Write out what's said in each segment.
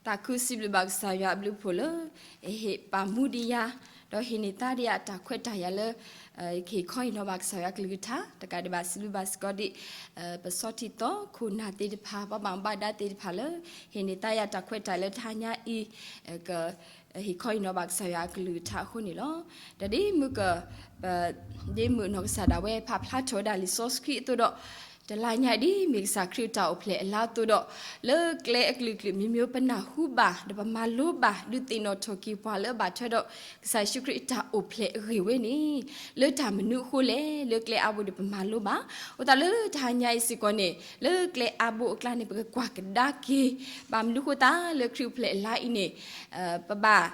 သးခုစံးဘျုးဘၣ်ကစၢ်ယွၤအဘျုးအဖှိၣ်လၢ ဟ့ၣ်ပာ်မူဒံးယၤ, ဒီးဟ့ၣ်န့ၢ်သါဒံးယၤအတၢ်ခွဲးတၢ်ယာ်လၢ ကဟ့ၣ်ခီဟ့ၣ်နီၤဘၣ်ကစၢ်ယွၤအကလုၢ်ကထါ, တကးဒံးဘၣ်စံးဘျုးဘၣ်စ့ၢ်ကီးဒံး ပဆီထံသီခိၣ်နၢ်သ့ၣ်တဖၣ် ပှၤဘၣ်မူဘၣ်ဒါသ့ၣ်တဖၣ်လၢ ဟ့ၣ်န့ၢ်သါယၤတၢ်ခွဲးတၢ်ယာ်လၢတဟါညါအံၤ က ဟ့ၣ်ခီဟ့ၣ်နီၤဘၣ်ကစၢ်ယွၤအကလုၢ်ကထါအဃိန့ၣ်လီၤ. ဒီးဒ်မုၢ်က ပ ဒ်မုၢ်အနီၢ်ကစၢ်ဒၣ်ဝဲ ပာ်ဖျါထီၣ်ဝဲဒၣ်လံာ်စီဆှံအသိးဒီး တလါညါဒ်မ့ၢ်ကစၢ်ခရံာ်အတၢ်အိၣ်ဖျဲၣ်အလါအသိးဒီး လၢကျဲအကလုာ်ကလုာ်မံၤမံၤ ပနၢ်ဟူဘၣ် ဒီးပမၤလိဘၣ် ဒုးသ့ၣ်နီၣ်ထီၣ်က့ၤပှၤလၢအဘၣ်ထွဲဒီး ကစၢ်ယ့ၣ်ၡူးခရံာ်အတၢ်အိၣ်ဖျဲၣ်အဂ့ၢ်ဝဲန့ၣ် လၢတၢ်မနုၤအဃိလဲၣ် လၢကျဲအါဘိဒီးပမၤလိဘၣ်. အဃိသတးလၢတဟါညါအံၤစ့ၢ်ကီးန့ၣ် လၢကျဲအါဘိအကျါန့ၣ် ပကကွၢ်ကဒါက့ၤ ဘၣ်မနုၤအဃိသတးလၢခရံာ်အိၣ်ဖျဲၣ်အလါအံၤန့ၣ် ပဘၣ်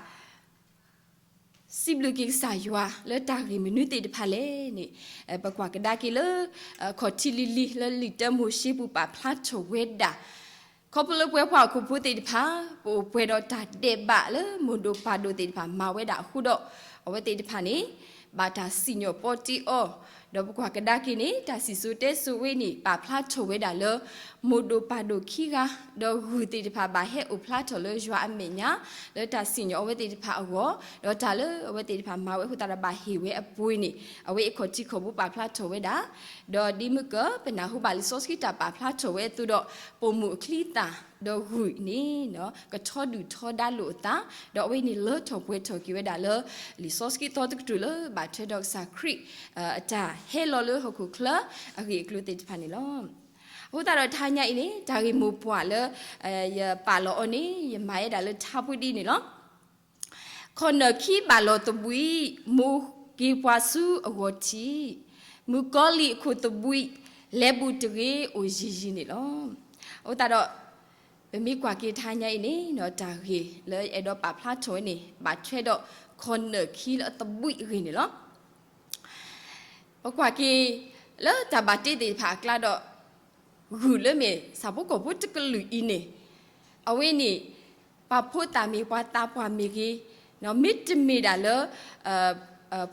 စံးဘျုးက့ၤကစၢ်ယွၤလၢတၢ်ဂ့ၢ်မနုၤသ့ၣ်တဖၣ်လဲၣ်န့ၣ် ပကွၢ်ကဒါက့ၤလၢ ခီၣ်ထံးလံၤလံၤလၢလံာ်တၢမိၤၡ့ပူၤပာ်ဖျါထီၣ်ဝဲဒၣ် ခီဖျိလၢပဝဲပှၤဟီၣ်ခိၣ်ဖိသ့ၣ်တဖၣ် ပအိၣ်ပှဲၤဒီးတၢ်ဒဲးဘးလၢမိၢ်ဒိၣ်ပၢ်ဒိၣ်သ့ၣ်တဖၣ်မၤဝဲဒၣ်အဃိဒီး အဝဲသ့ၣ်တဖၣ်န့ၣ် ဘၣ်တၢ်စံၣ်ညီၣ်ပီတ့အီၤ, ဒီးပကွၢ်ကဒါက့ၤန့ၣ် တၢ်စံၣ်စိၤတဲစိၤဝဲန့ၣ် ပာ်ဖျါထီၣ်ဝဲဒၣ်လၢ မိၢ်ဒိၣ်ပၢ်ဒိၣ်ခံဂၤ ဒီးဂုၢ်သ့ၣ်တဖၣ်ဘၣ်ဟဲအိၣ်ဖျါထီၣ်လၢယွၤအမဲာ်ညါ လၢတၢ်စံၣ်ညီၣ်အဝဲသ့ၣ်တဖၣ်အဂီၢ်, ဒီးတၢ်လၢအဝဲသ့ၣ်တဖၣ်မၤဝဲအဃိသတးဒီးဘၣ်ဟ့ၣ်ဝဲအပှ့ၤန့ၣ် အဝဲအံၤခီၣ်ထံးခီၣ်ဘိပာ်ဖျါထီၣ်ဝဲဒၣ်, ဒီးဒ်မုၢ်က ပနၢ်ဟူဘၣ်လံာ်စီဆှံတၢ်ပာ်ဖျါထီၣ်ဝဲအသိးဒီး ပိာ်မုၣ်အချံအသၣ် ဒီးဂုၢ်န့ၣ် ကထီဒုၣ်ထီဒါလိာ်အသး, ဒီးအဝဲန့ၣ်လၢထီၣ်ပှဲၤထီၣ်က့ၤဝဲဒၣ်လၢ လံာ်စီဆှံသီတကတြူၢ်လၢဘၣ်ထွဲဒီးကစၢ်ခရံာ် အတၢ်ဟဲလီၤလၢဟီၣ်ခိၣ်ချၢအဂ့ၢ်အကျိၤသ့ၣ်တဖၣ်န့ၣ်လီၤ. အဃိသတးဒီးတဟါညါအံၤန့ၣ် တၢ်ဂ့ၢ်မိၢ်ပှၢ်လၢ ယပာ်လီၤအီၤန့ၣ် ယမၤဝဲဒၣ်လၢထါပှ့ၤဒ်န့ၣ်လီၤ. ခီၣ်နၢၣ်ခံဘၣ်လီၤသဘှံး, မိၢ်က့ၤပှၤဆူအဂီၢ်ထံး, မုၣ်ကီၤလံၢ်အခိၣ်သဘှံး, လဲၤဘူးတဂ့ၤအိၣ်ယံၤယံၤန့ၣ်လီၤ. အဃိသတးဒီး ပမ့ၢ်ကွၢ်က့ၤတဟါညါအံၤန့ၣ် တၢ်ဂ့ၢ်လၢအဲၣ်ဒိးပာ်ဖျါထီၣ်ဝဲန့ၣ် ဘၣ်ထွဲဒီးခီၣ်နၢၣ်ခံလၢအသဘှံးအဂ့ၢ်န့ၣ်လီၤ. ပကွၢ်က့ၤ လၢတၢ်ဘၣ်တ့သ့ၣ်တဖၣ်အကျါဒီး ဂုၢ်လၢမ့ၢ်ဆၣ်ဖိကီၢ်ဖိတကလုာ်အံၤန့ၣ် အဝဲန့ၣ် ပှၤဖိသၣ်မ့ၢ်ပှၤသးပှၢ်မ့ၢ်ဂ့ၤ, မ့တမ့ၢ်ဒၣ်လၢ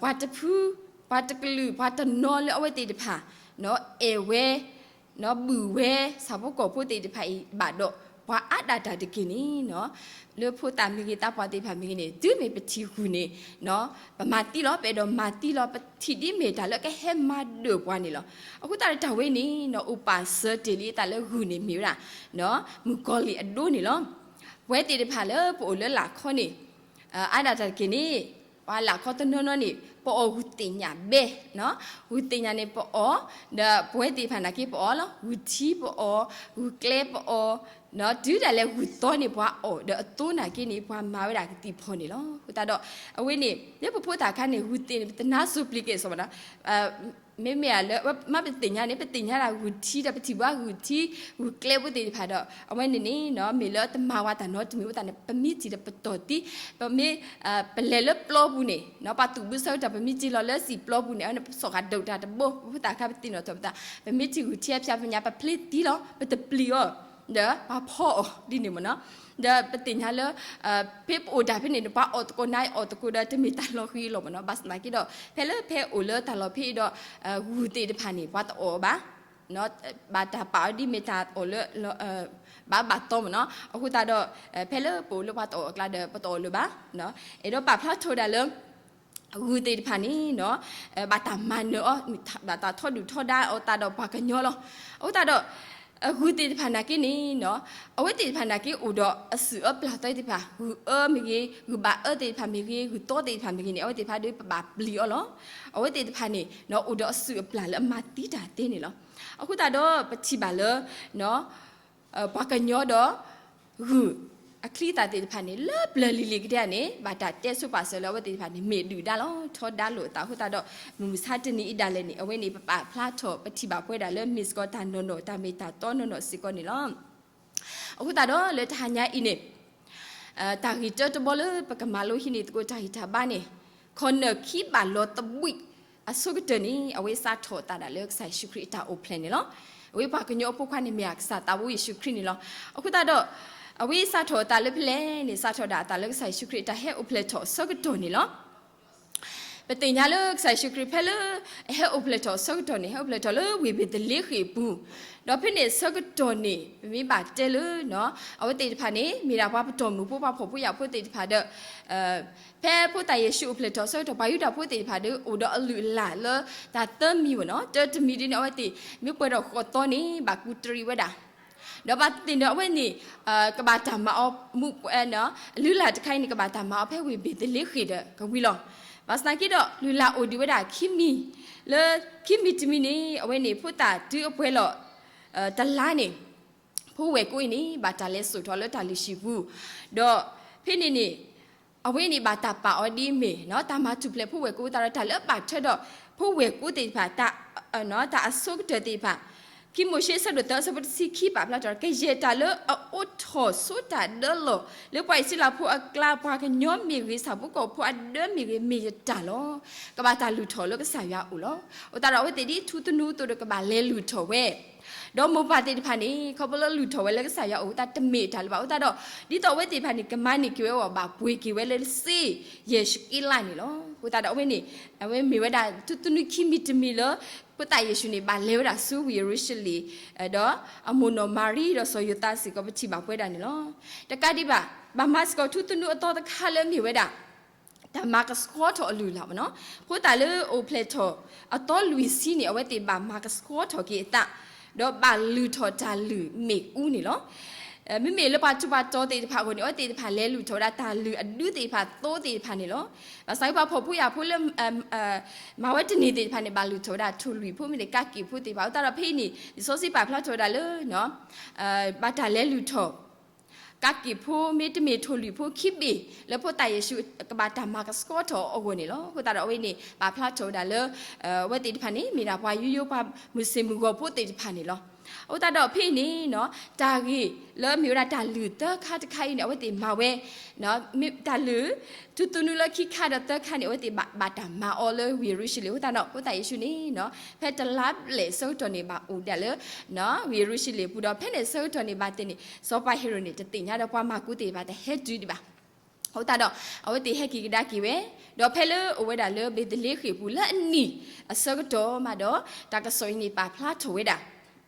ပှၤတဖု ပှၤတကလုာ် ပှၤတနီၤလၢအဝဲသ့ၣ်တဖၣ် အဲၣ်ဝဲ ဘုၣ်ဝဲ ဆၣ်ဖိကီၢ်ဖိသ့ၣ်တဖၣ်အံၤဘၣ်ဒီး ပှၤအါဒၣ်တၢ်တက့ၢ်န့ၣ် လၢဖိသၣ်မ့ၢ်ဂ့ၤ သးပှၢ်သ့ၣ်တဖၣ်မ့ၢ်ဂ့ၤန့ၣ် တုၤမ့ၢ်ပထံၣ်ဂုၢ်န့ၣ် ပမၤသံလီၤ ပအဲၣ်ဒိးမၤသံလီၤ ပထံၣ်ဒ်မ့ၢ်တၢ်လၢကဟဲမၤဒၢၣ်ပှၤန့ၣ်လီၤ. အဃိသတးဒီးတၢ်ဝဲန့ၣ် အိၣ်ပာ်စၢၤတ့ၢ်လံအသးလၢဂုၢ်န့ၣ်မ့ၢ်ဝဲဒၣ် မုၣ်ကီၤလံၢ်အဒိန့ၣ်လီၤ. ပဝဲသ့ၣ်တဖၣ်လၢပအိၣ်လၢလာ်ခီန့ၣ် အါဒၣ်တၢ်တက့ၢ်န့ၣ် ပှၤလာ်ခီတနီၤနီၤန့ၣ် ပအီၣ်ဂုၢ်သ့ၣ်ညါဘဲ ဂုၢ်သ့ၣ်ညါန့ၣ်ပအီၣ် ဒီးပဝဲသ့ၣ်တဖၣ်နာ်က့ပအီၣ်လီၤ ဂုၢ်ထံပအီၣ် ဂုၢ်ကျဲပအီၣ် တုၤဒၣ်လဲာ်ဂုၢ်သီန့ၣ်ပှၤအီၣ် ဒီးအသိနာ်က့န့ၣ် ပှၤမၤဝဲဒၣ်ကသံၣ်ဖီၣ်န့ၣ်လီၤ. အဃိသတးဒီး အဝဲန့ၣ် လၢပဖိသၣ်ခါန့ၣ် ဂုၢ်သ့ၣ်န့ၣ် ပတနါစိၤပျံၤက့ၤစီၤမးနီၤ မ့မ့ၢ်လၢ မ့ၢ်ပသ့ၣ်ညါန့ၣ် ပသ့ၣ်ညါဒၣ်ဂုၢ်ထံဒီး ပထံၣ်ဘၣ်ဂုၢ်ထံ ဂုၢ်ကျဲဖိသ့ၣ်တဖၣ်ဒီး အဝဲန့ၣ်န့ၣ် မ့ၢ်လၢတမၤဝဲတၢ်နီတမံၤအဃိသတးန့ၣ် ပမ့ၢ်ထံၣ်ဒီးပတီၢ်သံ ပမ့ၢ် ပလဲၤလၢပျီပူၤန့ၣ် ပှၤသူၣ်ဘုဆၢကတီၢ် ပမ့ၢ်က့ၤလီၤလၢစံာ်ပျီပူၤန့ၣ် အဝဲန့ၣ် ပစိာ်ဃာ်ဒိၣ်တၢ်တဘိ ပဖိသၣ်ခါပသ့ၣ်နီၣ်ထီၣ်ပသး ပမ့ၢ်ထံၣ်ဂုၢ်ထံအဖၠါပညါ ပဖျ့သံလီၤ ပတပျံၤအီၤ ဒီးပှၤဖီအီၤဒ်န့ၣ်မးနီၤ ဒီးပသ့ၣ်ညါလၢ ဖဲပအိၣ်တၢ်ဖဲန့ၣ် ပှၤအီၣ်သကိးနၤအီၣ်သကိးဒီး တမ့ၢ်တၢ်လီၤဃံၤလီၤမးနီၤ ဘၣ်ဆၣ်သနာ်က့ဒီး ဖဲလၢဖဲအိၣ်လၢတၢ်လီၢ်ဖဲအံၤဒီး ဂုၢ်သ့ၣ်တဖၣ်န့ၣ် ပှၤတအီၣ်ဘၣ် ဘၣ်တၢ်ပာ်အီၤဒ်မ့ၢ်တၢ်အီၣ်လၢ ဘၣ်ဘၣ်သီမးနီၤ အဃိသတးဒီး ဖဲလၢပအိၣ်လၢပှၤတအီၣ်အကျါဒီး ပတအီၣ်လၢၤဘၣ် အဲၣ်ဒိးပာ်ဖျါထီၣ်ဝဲဒၣ်လၢ ဂုၢ်သ့ၣ်တဖၣ်န့ၣ် ဘၣ်တၢ်မၤနၢၤအီၤ ဘၣ်တၢ်ထီဒုၣ်ထီဒါအီၤသးဒီးပှၤကညီလီၤ. အဃိသတးဒီး ဂုၢ်သ့ၣ်တဖၣ်နာ်က့န့ၣ် အဝဲသ့ၣ်တဖၣ်နာ်က့အိၣ်ဒီးအစုၣ်အပျၢ်သီသ့ၣ်တဖၣ် ဂုၢ်အၢမ့ၢ်ဂ့ၤ ဂုၢ်ဘၣ်အၢသ့ၣ်တဖၣ်မ့ၢ်ဂ့ၤ ဂုၢ်သီသ့ၣ်တဖၣ်မ့ၢ်ဂ့ၤန့ၣ် အဝဲသ့ၣ်တဖၣ်ဒီးပဘၣ်ပျံၤအီၤလီၤ. အဝဲသ့ၣ်တဖၣ်န့ၣ် အိၣ်ဒီးအစုၣ်အပျၢ်လၢအမၤသံတၢ်သ့န့ၣ်လီၤ. အဃိသတးဒီးပထံၣ်ဘၣ်လၢ ပှၤကညီဒီး ဂုၢ်အချံအသၣ်သ့ၣ်တဖၣ်န့ၣ် လၢပျၢၤလံၤလံၤကတၢၢ်န့ၣ် ဘၣ်တၢ်တဲဆိပာ်စၢၤလၢအဝဲသ့ၣ်တဖၣ်န့ၣ် မ့ၢ်ဒုၣ်ဒါလီၤ ထီဒါလိာ်အသးအဃိသတးဒီး မုၢ်မဆါတနံၤအံၤဒၣ်လဲာ်န့ၣ် အဝဲန့ၣ် ပပာ်ဖျါထီၣ် ပထံၣ်ဘၣ်ပဝဲဒၣ်လၢမ့ၢ်စ့ၢ်ကီးတၢ်နီၢ်နီၢ် တၢ်မ့ၢ်တၢ်တီနီၢ်နီၢ်စ့ၢ်ကီးန့ၣ်လီၤ. အဃိသတးဒီးလၢတဟါညါအံၤန့ၣ် တၢ်ဂ့ၢ်တၢတဘီလၢပကမၤလိဟံးန့ၢ်သကိးတၢ်ဂံၢ်တၢ်ဘါန့ၣ် ခီၣ်နၢၣ်ခံဘၣ်လီၤသဘှံးအဆိကတၢၢ်န့ၣ် အဝဲစးထီၣ်အသးဒၣ်လၢကစၢ်ယ့ၣ်ၡူးခရံာ်အတၢ်အိၣ်ဖျဲၣ်န့ၣ်လီၤ. အဝဲပှၤကညီအဖိခွါန့ၣ်မ့ၢ်အကစၢ်သးဘိယ့ၣ်ၡူးခရံာ်န့ၣ်လီၤ. အဃိသတးဒီး အဝဲစးထီၣ်အသးလၢဖဲလဲၣ်န့ၣ် စးထီၣ်ဒၣ်အသးလၢကစၢ်ယ့ၣ်ၡူးခရံာ်အတၢ်ဟဲအိၣ်ဖျဲၣ်ထီၣ်အဆၢကတီၢ်န့ၣ်လီၤ. ပသ့ၣ်ညါလၢကစၢ်ယ့ၣ်ၡူးခရံာ်ဖဲလၢ အဟဲအိၣ်ဖျဲၣ်ထီၣ်အဆၢကတီၢ်န့ၣ် ဟဲအိၣ်ဖျဲၣ်ထီၣ်လၢဝ့ၢ်ဘ့ၤသလ့ဃ့ၣ်အပူၤ, ဒီးဖဲန့ၣ်အဆၢကတီၢ်န့ၣ် ပမ့ၢ်ဘၣ်တဲလၢ အဝဲသ့ၣ်တဖၣ်န့ၣ် မ့ၢ်ဒၣ်ပှၤပတီၢ်မုၢ်ဖိ ပှၤဖှီၣ်ဖိယာ်ဖိသ့ၣ်တဖၣ်ဒီး ဖဲဖိသၣ်ယ့ၣ်ၡူးအိၣ်ဖျဲၣ်ထီၣ်အဆၢကတီၢ် ပှၤယူဒၤဖိသ့ၣ်တဖၣ်ဒီး အိၣ်ဒီးအလုၢ်အလၢ်လၢတၢ်သၢမံၤဝဲနီၤ, တၢတမံၤဒ်န့ၣ် အဝဲသ့ၣ်မ့ၢ်ပှဲၤထီၣ်ဃိးသီန့ၣ် ဘၣ်ကူးတရံးဝဲဒၣ် ဒီးဘၣ်သ့ၣ်သ့ၣ်ဒီးအဝဲန့ၣ် ကဘၣ်တၢ်မၤအီၤမူး အလုၢ်အလၢ်တခါအံၤန့ၣ် ကဘၣ်တၢ်မၤအီၤဖဲဝ့ၢ်ဘ့ၤသလ့ဃ့ၣ်ဒီးကဝံၤလီၤ. ဘၣ်ဆၣ်သနာ်က့ဒီး လုၢ်လၢ်အိၣ်ဒံးဝဲဒၣ်ခံမံၤ, လၢခံမံၤတမံၤန့ၣ် အဝဲန့ၣ် ဖိသၣ်တုၤအပှဲၤလီၤ တလါန့ၣ် ဖိဝဲၢ်ကိးအံၤန့ၣ် ဘၣ်တၢ်လဲၤစိာ်ထီၣ်လၢတၢ်လုၢ်ဟံၣ်ပူၤ, ဒီးဖဲန့ၣ်န့ၣ် အဝဲန့ၣ်ဘၣ်တၢ်ပာ်အီၤဒ်အမ့ၢ် တၢ်မၤထူၣ်ဖျဲးဖိဝဲၢ်ကိးသတးဒီး တၢ်လၢအဘၣ်ထွဲဒီး ဖိဝဲၢ်ကိးသ့ၣ်တဖၣ် တၢ်အဆိကတၢၢ်သ့ၣ်တဖၣ်, ခံမိၤၡ့အဆၢဒိၣ်သၢအဆၢဖိတဆံခံ ပာ်ဖျါထီၣ် ကယဲၢ်တၢ်လၢအအိးထီၣ်ဆိတၢ်ဒၢလီၢ် လၢပှၤအံၣ်စရ့လးဖိအကျါ ပှၤကညီမ့ၢ်ဂ့ၤ ဆၣ်ဖိကီၢ်ဖိအဒၢမ့ၢ်ဂ့ၤ မ့ၢ်ယတၢ်လီၤ. ကဘၣ်တၢ်လုၢ်ထီၣ်လၢကစၢ်ယွၤအအိၣ်လီၤ. အဃိသတးဒီး အဝဲသ့ၣ်ဒ်ထူသနူအသိးဒီး ကဘၣ်လဲၤလုၢ်ထီၣ်ဝဲ ဒီးမိၢ်ပၢ်သ့ၣ်တဖၣ်န့ၣ် ခီဖျိလၢလုၢ်ထီၣ်ဝဲလၢကစၢ်ယွၤအအိၣ် တၢ်တမ့ၢ်တၢ်လၢၤဘၣ်. အဃိသတးဒီး ဒ်သိးအဝဲသ့ၣ်တဖၣ်န့ၣ် ကမၤန့ၢ်က့ၤဝဲအဂီၢ် ဘၣ်ပှ့ၤက့ၤဝဲလၢစ့ယဲၢ်ၡက့လးန့ၣ်လီၤ. အဃိသတးဒီး အဝဲန့ၣ် အဝဲမ့ၢ်ဝဲဒၣ် ထူသနူခံမံၤတမံၤလၢ ဖိသၣ်ယ့ၣ်ၡူးန့ၣ် ဘၣ်လဲၤဝဲဒၣ်ဆူဝ့ၢ်ယရူၤၡလ့ၣ် ဒီးအမိၢ်နီၢ်မၤရံဒီးစီၤယိၤသးစ့ၢ်ကီး ပထံၣ်ဘၣ်ပဝဲဒၣ်န့ၣ်လီၤ. တကးဒံးဘၣ် ဘၣ်မၤစ့ၢ်ကီးထူသနူအသီတခါလၢမ့ၢ်ဝဲဒၣ် တၢ်မၤကဆှီထီၣ်အလုၢ်အလၢ်မ့ၢ်နီၤ, ဖိသၣ်လၢအိၣ်ဖျဲၣ်ထီၣ်အသီလွံၢ်ဆံန့ၣ် အဝဲသ့ၣ်ဘၣ်မၤကဆှီထီၣ်က့ၤအသး, ဒီးဘၣ်လုၢ်ထီၣ်တၢ်လုၢ်မ့ၣ်အူန့ၣ်လီၤ. မ့မ့ၢ်လၢပှၤထူးပှၤတီၤသ့ၣ်တဖၣ်အဂီၢ်န့ၣ် အဝဲသ့ၣ်တဖၣ်လဲၤလုၢ်ထီၣ်ဝဲဒၣ်တၢ်လုၢ်အဒုသ့ၣ်တဖၣ် သိသ့ၣ်တဖၣ်န့ၣ်လီၤ. ဘၣ်ဆၣ်ပှၤဖှီၣ်ဖိယာ်ဖိလၢ မၤဝဲတန့ၢ်သ့ၣ်တဖၣ်န့ၣ် ဘၣ်လုၢ်ထီၣ်ဝဲဒၣ်ထိၣ်လွံၢ်ဖိ မ့ၢ်သ့ၣ်ကးက့ၣ်ဖိသ့ၣ်တဖၣ်. အဃိသတးဒီးဖဲအံၤန့ၣ် လံာ်စီဆှံပာ်ဖျါထီၣ်ဝဲဒၣ်လၢ ဘၣ်တၢ်လဲၤလုၢ်ထီၣ် ကးက့ၣ်ဖိ မ့တမ့ၢ်ထိၣ်လွံၢ်ဖိခံဘ့ၣ် လၢဖိသၣ်ယ့ၣ်ၡူးကဘၣ်တၢ်မၤကဆှီထီၣ်အဂီၢ်န့ၣ်လီၤ. အဃိသတးဒီးအဝဲန့ၣ် ပာ်ဖျါထီၣ်ဝဲဒၣ်လၢ အဝဲသ့ၣ်တဖၣ်န့ၣ် မ့ၢ်ဒၣ်ပှၤယိယိပှၤမုၢ်ဆ့ၣ်မုၢ်ဂီၤဖိသ့ၣ်တဖၣ်န့ၣ်လီၤ. အဃိသတးဒီးဖဲအံၤန့ၣ် တၢ်ဂ့ၢ်လၢမ့ၢ်ဝဲဒၣ်တၢ်လုၢ်သၢခါတခါအံၤန့ၣ် အဝဲသ့ၣ်မၤဝဲ တၢ်လုၢ် ထူသနူလၢခံခါဒီးသၢခါန့ၣ် အဝဲသ့ၣ်ဘၣ်တၢ်မၤအီၤလၢဝ့ၢ်ယရူၤၡလ့ၣ်. အဃိသတးဒီး ဖိသၣ်ယ့ၣ်ၡူးန့ၣ် ဖဲတလါဘျဲၣ်အဆၢကတီၢ်န့ၣ် ဘၣ်အိၣ်ဒၣ်လၢ ဝ့ၢ်ယရူၤၡလ့ၣ်အပူၤဒီး ဖဲန့ၣ်အဆၢကတီၢ်န့ၣ် ဘၣ်သ့ၣ်သ့ၣ်န့ၣ် စီၤပၤဟ့ရိၣ်န့ၣ် တသ့ၣ်ညါဒီးပှၤမၤကူးသ့ၣ်တဖၣ် တဟဲတုၤဒံးဘၣ်. အဃိသတးဒီး အဝဲသ့ၣ်ဟဲက့ၤကဒါက့ၤဝဲ ဒီးဖဲလၢအိၣ်ဝဲဒၣ်လၢဘ့းသလ့ဃ့ၣ်အပူၤလၢအနံၣ်အဆၢကတီၢ်မးဒီး တၢ်ကစီၣ်အံၤန့ၣ် ပာ်ဖျါထီၣ်ဝဲဒၣ်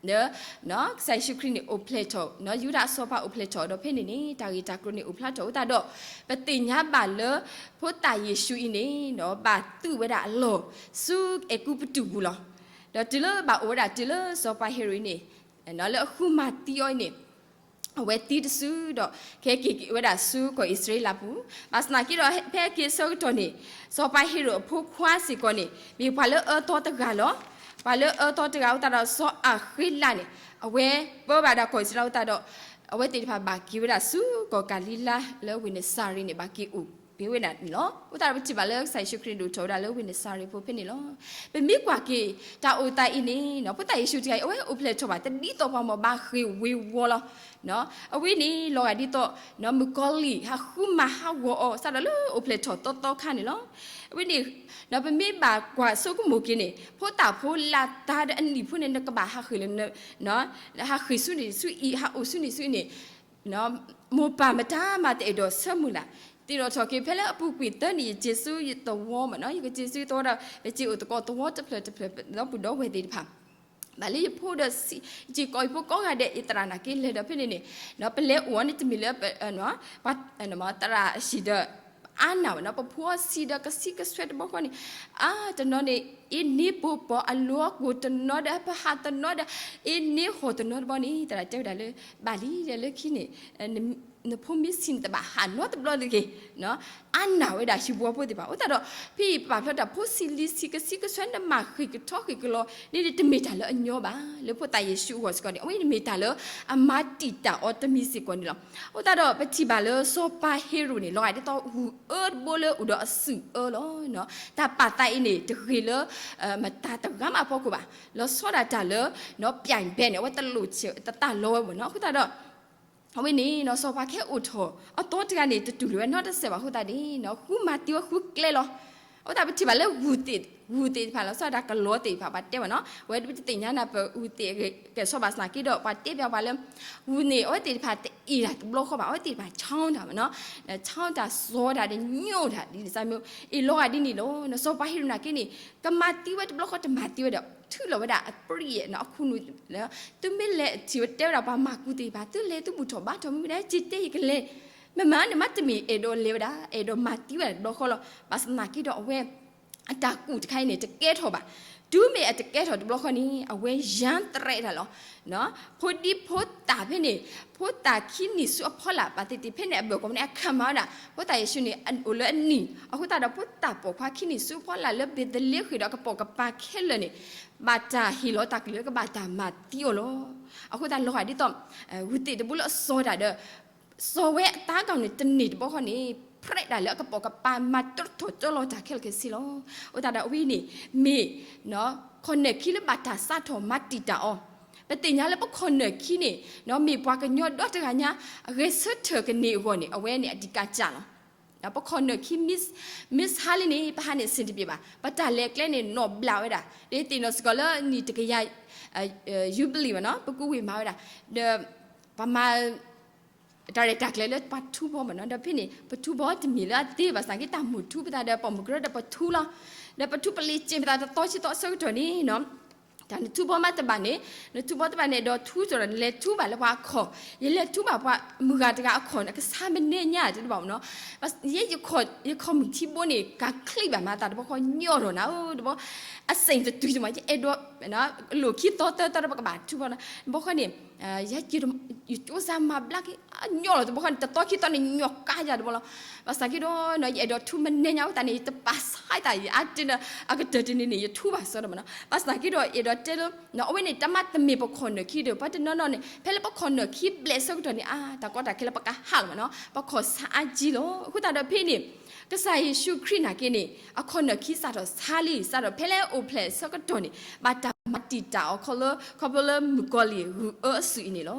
လၢ ကစၢ်ယ့ၣ်ၡူးခရံာ်န့ၣ် အိၣ်ဖျဲၣ်ထီၣ် ယူဒၤအစီၤပၤအိၣ်ဖျဲၣ်ထီၣ်ဒီး ဖဲန့ၣ်န့ၣ် တၢ်ဂ့ၢ်တၢ်ကျိၤန့ၣ်အိၣ်ဖျါထီၣ်အဃိသတးဒီး ပသ့ၣ်ညါဘၣ်လၢ ဖိသၣ်ယ့ၣ်ၡူးအံၤန့ၣ် ဘၣ်သူၣ်ဝဲဒၣ်အလီၢ် ဆူအဲၤကူပတူးပူၤလီၤ. ဒီးတုၤလၢဘၣ်အိၣ်ဝဲဒၣ်တုၤလၢစီၤပၤဟ့ရိၣ်န့ၣ် လၢအဃုမၤသံအီၤအံၤန့ၣ် အဝဲသံတစုဒီး ကဟဲက့ၤက့ၤဝဲဒၣ်ဆူကီၢ်အံၣ်စရ့လးပူၤ, ဘၣ်ဆၣ်သနာ်က့ဒီး ဖဲအက့ၤအဆၢကတီၢ်န့ၣ် စီၤပၤဟ့ရိၣ်အဖိခွါစ့ၢ်ကီးန့ၣ် မ့ၢ်ပှၤလၢအအၢသီတဂၤလီၤ. ပှၤလၢအအၢသီတဂၤအဃိသတးဒီး စီၤအၤဃ့လးန့ၣ် အဝဲပၢဘၣ်ဒီးကီၢ်အံၣ်စရ့လးအဃိသတးဒီး အဝဲသ့ၣ်တဖၣ်ဘၣ်က့ၤဝဲဒၣ်ဆူကီၢ်ကၤလံၤလါလၢဝ့ၢ်နစၤရ့းန့ၣ် ဘၣ်က့ၤအိၣ်က့ၤဝဲဒၣ်န့ၣ်လီၤ. အဃိသတးဒီးပထံၣ်ဘၣ်လၢကစၢ်ယ့ၣ်ၡူးခရံာ်ဒိၣ်ထီၣ်ဝဲဒၣ်လၢဝ့ၢ်နစၤရ့းဖိဖဲန့ၣ်လီၤ. ပမ့ၢ်ကွၢ်က့ၤ တၢ်အိၣ်သးအံၤန့ၣ် ဖိသၣ်ယ့ၣ်ၡူးတဂၤအံၤ အဝဲအိၣ်ဖျဲၣ်ထီၣ်ဘၣ်တဒ်သိးပှၤမ့ၢ်ဘၣ်ဃ့ၢ်ဝ့ၤဝီၤလီၤ. အဝဲန့ၣ် လီၤဂာ်ဒ်သိး မုၣ်ကီၤလံၢ် ဟးဃုမၤဟးဂီၤအီၤ စးထီၣ်လၢအိၣ်ဖျဲၣ်ထီၣ်သီသီခါန့ၣ်လီၤ. အဝဲန့ၣ် ဒီးပမ့ၢ်ဘၣ်ကွၢ်ဆိကမိၣ်က့ၤန့ၣ် ဖိသၣ်ဖိလၢတၢ်ဒီးအနံၣ်ဖိန့ၣ် နကဘၣ်ဟးဃ့ၢ်လၢ ဟးဃ့ၢ်ဆူန့ၣ်ဆူအံၤ ဟးအိၣ်ဆူန့ၣ်ဆူအံၤန့ၣ် မိၢ်ပၢ်မတၤမၤတအဲၣ်ဒိးဆၢမုၢ်လၢ်, သ့ၣ်နီၣ်ထီၣ်က့ၤဖဲလၢအပူၤကွံာ်သၢနံၣ် ယက့ၤဆူယသဝီမ့ၢ်နီၤ, ယကက့ၤဆူယသဝီဒီး ယက့ၤအိၣ်သကိးသဝီတဖျၢၣ်တဖျၢၣ် ဒီပုၢ်ဒီဝဲၢ်သ့ၣ်တဖၣ် ဘၣ်လၢယဖိဒီး ယက့ၤကိးယဖိကိးဂၤဒဲး ယသရၣ်နာ်က့လဲၤဒီးဖဲန့ၣ်န့ၣ် ပလဲၤအိၣ်အီၤန့ၣ်တမ့ၢ်လၢ သရၣ်အဟံၣ်ဒီး အါနာ်ဝဲနီၤ, ပဖိအဆံးဒီးကဆံးကဆွဲတဘျီဃီန့ၣ်, အါတနီၤန့ၣ် အ့န့ၢ်ပိာ်ပီၤအလိၤအကိၣ်တနီၤဒီး ပဟးတနီၤဒီး အ့န့ၢ်ဟီၣ်တနီၤတဘျီန့ၣ် သရၣ်တဲဝဲဒၣ်လၢ ဘၣ်လံဒီးလၢခံန့ၣ် နဖိမ့ၢ်ဆံးန့ၣ်တဘၣ်ဟးနီတဘျီတဂ့ၤ, အါနာ်ဝဲဒၣ်ဟံၣ်ပူၤဖိသ့ၣ်တဖၣ်. အဃိသတးဒီး ဖဲအံၤပာ်ဖျါတၢ်ဖိဆံးလံၤဆံးကဆံးကဆွဲန့ၣ် မၤဃံးကထီဃံးကလီၤန့ၣ် တမ့ၢ်တၢ်လၢအညီဘၣ်. လၢဖိသၣ်ယ့ၣ်ၡူးအဂီၢ်စ့ၢ်ကီးန့ၣ် အဝဲန့ၣ်တမ့ၢ်တၢ်လၢအမၤတံာ်တာ်အီၤတမံၤစ့ၢ်ကီးန့ၣ်လီၤ. အဃိသတးဒီး ပထံၣ်ဘၣ်လၢစီၤပၤဟ့ရိၣ်န့ၣ် လီၤဂာ်ဒ်သိးဂုၢ်အၢတဘိလၢအိၣ်ဒီးအစုၣ်အၢလီၤ. တၢ်ပာ်သးအံၤန့ၣ် တဂ့ၤလၢ မတၤတဂၤမးအဖီခိၣ်ဘၣ်. လီၤဆီဒၣ်တၢ်လၢ ပျဲၣ်ဘဲၣ်န့ၣ် အဝဲတလိၣ်ဆဲးတသးလီဝဲမ့ၢ်နီၤ. အဃိသတးဒီး အဝဲန့ၣ် စီၤပၤကဟဲအိၣ်ထီၣ်အသီတဂၤန့ၣ် တတူၢ်လိာ်ဝဲနီတစဲးဘၣ်အဃိသတးန့ၣ် ဃုမၤသံဝဲဃုကျဲလီၤ. အဃိသတးပထံၣ်ဘၣ်လၢဂုၢ်သ့ၣ်တဖၣ်လီၤဆီဒၣ်တၢ်ကလီသ့ၣ်တဖၣ် ပှၤတဲဘၣ်နီၤ အဝဲတသ့ၣ်ညါနၢ်ပၢၢ်ဂုၢ်သ့ၣ်ဂ့ၤကဲၣ်ဆိးဘၣ်ဆၣ်သနာ်က့ဒီး ပှၤတဲဘၣ်ပှၤလၢ ဂုၢ်န့ၣ် အဝဲသ့ၣ်တဖၣ်တအ့ၣ်တၢ်တဘျီဃီဘၣ် အဝဲသ့ၣ်တဖၣ်ဆီတၢ်မနီၤ ဆီတၢ်စီၤတၢ်ဒီးညိၣ်တၢ်ဒ်န့ၣ် စၢ်မ့ၢ်အ့ၣ်လီၤဂာ်ဒ်န့ၣ်လီၤ နစီၤပၤဟ့ရိၣ်နာ်က့န့ၣ် ကမၤသံဝဲတဘျီဃီတမၤသံဝဲဒီး ထုးလီၤဝဲဒၣ်အပြံၣ်အခိၣ်နူာ် သုမ့ၢ်လဲၤထံၣ်ဝဲတဲဝဲဒၣ်ပှၤမၤကူၣ်သ့ၣ်တဖၣ် သုလဲၤသုဘူၣ်ထီၣ်ဘါထီၣ်မ့ၢ်ဝဲဒၣ် စံးတဲယကလဲၤ မ့ၢ်မးန့ၣ် မ့တမ့ၢ်အဲၣ်ဒိးလဲၤဝဲဒၣ် အဲၣ်ဒိးမၤသံဝဲဒၣ်တဘျီဃီလီၤ ဘၣ်ဆၣ်သနာ်က့ဒီးအဝဲ အတၢ်ကူၣ်တခါအံၤန့ၣ် တကဲထီၣ်ဘၣ်. တုၤမ့ၢ်အတကဲထီၣ်တဘျီဃီန့ၣ် အဝဲယါတရဲးတၢ်လီၤ. ဖိဒံဖိသၣ်ဖဲန့ၣ် ဖိသၣ်ခံနံၣ်ဆူအဖီလာ် ဘၣ်သ့ၣ်သ့ၣ်ဖဲန့ၣ် အဘၢၣ်ကီးန့ၣ် အခၢၣ်မၤဝဲဒၣ် ဖိသၣ်ယ့ၣ်ၡူးန့ၣ် အိၣ်လၢအနံၣ် အဃိသတးဒီး ဖိသၣ်ပိာ်ခွါခံနံၣ်ဆူအဖီလာ်လၢဘ့းသလ့ဃ့ၣ်ဒီးကပိာ်ကပၤခဲလၢာ်န့ၣ် ဘၣ်တၢ်ဟ့ၣ်လီၤတၢ်ကလုၢ်လၢကဘၣ်တၢ်မၤသံအီၤလီၤ. အဃိသတးလီၤဂာ်ဒ်သိး ဂုၢ်သ့ၣ်တဘိလၢအစီၤတၢ်ဒီး စီၤဝဲအတၢ်ကီၢ်န့ၣ် တန့ၢ်တဘျီဃီန့ၣ် ဖရဲးတၢ်လၢအကပိာ်ကပၤမၤတရီထီၣ်တရီတၢ်ခဲလၢာ်ခဲဆ့လီၤ. အဃိသတးဒီးအဝဲန့ၣ် မ့ၢ် ခီၣ်နၢၣ်ခံလၢဘၣ်တၢ်စးထီၣ်မၤတံာ်တာ်အီၤ, ပသ့ၣ်ညါလၢပခီၣ်နၢၣ်ခံန့ၣ် မ့ၢ်ပှၤကညီဒီတဂၤညါ အဂဲၤဆၢထၢၣ်ကန့ၢ်အဂီၢ်န့ၣ် အဝဲန့ၣ်အဓိကကျးလီၤ. ပခီၣ်နၢၣ်ခံ miss ဟါလံန့ၣ် ပဟးန့ၣ်အဆင်တပြေဘၣ်, ပတၢ်လဲၤကျဲန့ၣ်နီၣ်ဘျးဝဲဒၣ်, ဒ်သ့ၣ်နီၣ်စ့ၢ်ကီးလၢနံၣ်တကယၤ ယူဘလံၤဘၣ်နီၤ ပကူဝ့ၢ်မၤဝဲဒၣ်, ဒီး ပမၤ တၢ်ရဲၣ်တၢ်ကျဲၤလၢပှၤထူဘီမ့ၢ်နီၤ, ဒီးဖဲန့ၣ် ပထူဘီတမ့ၢ်လၢအသ့ဘၣ်ဆၣ်က့ တၢ်မိၣ်ထူပသးဒီး ပိာ်မုၣ်ကရၢဒီးပထူလီၤ, ဒီးပထူပလံၤစ့ၢ်ပသးတသီဆံသီအဆၢကတီၢ်န့ၣ်နီၤ, တၢ်နထူဘီမးတဘၣ်န့ၣ်, နထူဘီတဘၣ်န့ၣ် ဒီးထူကီးဒီး နလဲၤထူဘၣ်လၢပှၤအခီၣ်, ယလဲၤထူဘၣ်ပှၤမုၢ်ဂၤတဂၤအခီၣ်န့ၣ် ကဆါမနဲညါတဘၣ်မ့ၢ်နီၤ, ယ ယခီၣ်မုၢ်ထံဘိန့ၣ် ကၤချံဘၣ်မးသးတဘျီဃီညီထီၣ်နၤဧၢ, တဘျီ အစ့ၣ်တတုၤတမး ယအဲၣ်ဒိး လိၣ်ခံသီသၢသီဒီးပကဘၣ်ထူဘီနီၤ, တဘျီဃီန့ၣ် ယ ယကၠိစၢ်မၤဘျါက့ၤ ညီလီၤတဘျီဃီန့ၣ် တသီခံသီန့ၣ် ညီကါယၤတဘျီလီၤ, ဘၣ်ဆၣ်က့ဒီး ယအဲၣ်ဒိးထူမနဲညါဝဲသတးန့ၣ် ယတပာ်ဆါသး ယအါတ့ၢ်လၢ အကတၢၢ်တနံၤန့ၣ် ယထူဘၣ်စီဒီးမ့ၢ်နီၤ, ဘၣ်ဆၣ်က့ဒီး ယအဲၣ်ဒိးတဲလၢ အဝဲန့ၣ် တၢ်မၤတမ့ၢ်ပခီၣ်နၢၣ်ခံဒီး ပှၤတနီၤနီၤန့ၣ် ဖဲလၢပခီၣ်နၢၣ်ခံဘျဲၣ်အဆၢကတီၢ်န့ၣ် အါ တၢ်ကီတၢ်ခဲလၢပကဟးလီၤမ့ၢ်နီၤ, ပခီၣ်ဆါအါကံလီၤ, အဃိသတးဒီးဖဲန့ၣ် ကစၢ်ယ့ၣ်ၡူးခရံာ်နာ်က့န့ၣ် အခီၣ်နၢၣ်ခံစးထီၣ်ဆါလံ, စးထီၣ်ဖဲလၢအအိၣ်ဖျဲၣ်အဆၢကတီၢ်န့ၣ် ဘၣ်တၢ်မၤတံာ်တာ်အီၤခီလၢ ခီဖျိလၢမုၣ်ကီၤလံၢ်ဂုၢ်အၢအစုအံၤန့ၣ်လီၤ.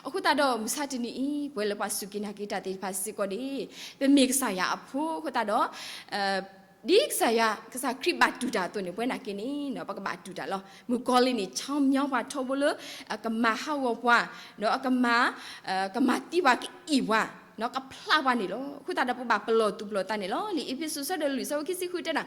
အဃိသတးဒီးမုၢ်ဆါတနံၤအံၤ ပဝဲလၢပှၤစူၢ်က့ၤနာ်က့ၤတၢ်သ့ၣ်တဖၣ်စ့ၢ်ကီးန့ၣ် ပမ့ၢ်ကစၢ်ယွၤအဖိအဃိသတးဒီး ဒ်ကစၢ်ယွၤ ကစၢ်ခရံာ်ဘၣ်တူၢ်တၢ်အသိးန့ၣ် ပဝဲနာ်က့န့ၣ် ပကဘၣ်တူၢ်တၢ်လီၤ. မုၣ်ကီၤလံၢ်န့ၣ် ဆီမညီပှၤထီဘိလၢ အကမၤဟးဂီၤပှၤ, ဒီးအကမၤ ကမၤသံပှၤ ကအ့ၣ်ပှၤ, ကဖျါပှၤန့ၣ်လီၤ. အဃိသတးဒီးပဘၣ်ပလီၢ်သူၣ်ပလီၢ်သးန့ၣ်လီၤ. လံာ်အ့းဖ့းစူး အဆၢဒိၣ်လွံၢ် အဆၢဖိခံဆံဃုတဲဒၣ်